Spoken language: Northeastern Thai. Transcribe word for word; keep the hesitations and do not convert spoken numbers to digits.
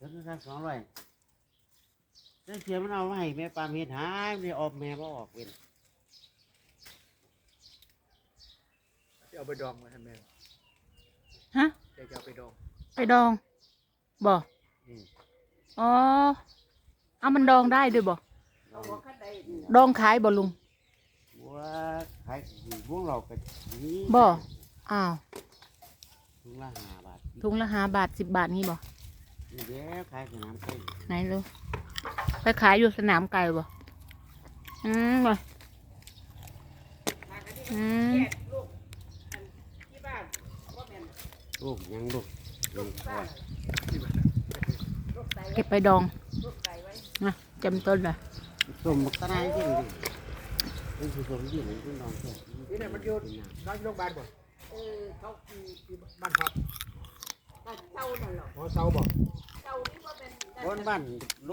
แล้วก็สองร้อย แล้วเสียมันเอามาให้แม่ปามเฮ็ดหายมันได้ออกแม่บ่ออกเว้น เอาไปดองไว้ให้แม่ ฮะ แกจะเอาไปดอง ไปดองบ่ อืม อ๋อ เอามันดองได้ด้วยบ่ ลอง ดองขายบ่ลุง ว่าขายอยู่วงเราก็มี บ่อ้าว ถุงละห้าบาท ถุงละห้าบาทสิบบาทนี่บ่ นี่แหละขายสนามไก่ ไหนลุงไปขายอยู่สนามไก่บ่อืมบ่อืม ลูกยังลูกยังทอด เก็บไปดองนะจำต้นเลย ส้มบักตะไนจริงดิมันคือส้มดิมันคือดองแท้ นี่เนี่ยมันอยู่ นอนโรงพยาบาลบ่ เออเขาคือ ที่บ้านพัก บ้านเช่านั่นหรอก หอเซาบ่ เช่านี่ว่าเป็น คนบ้านโล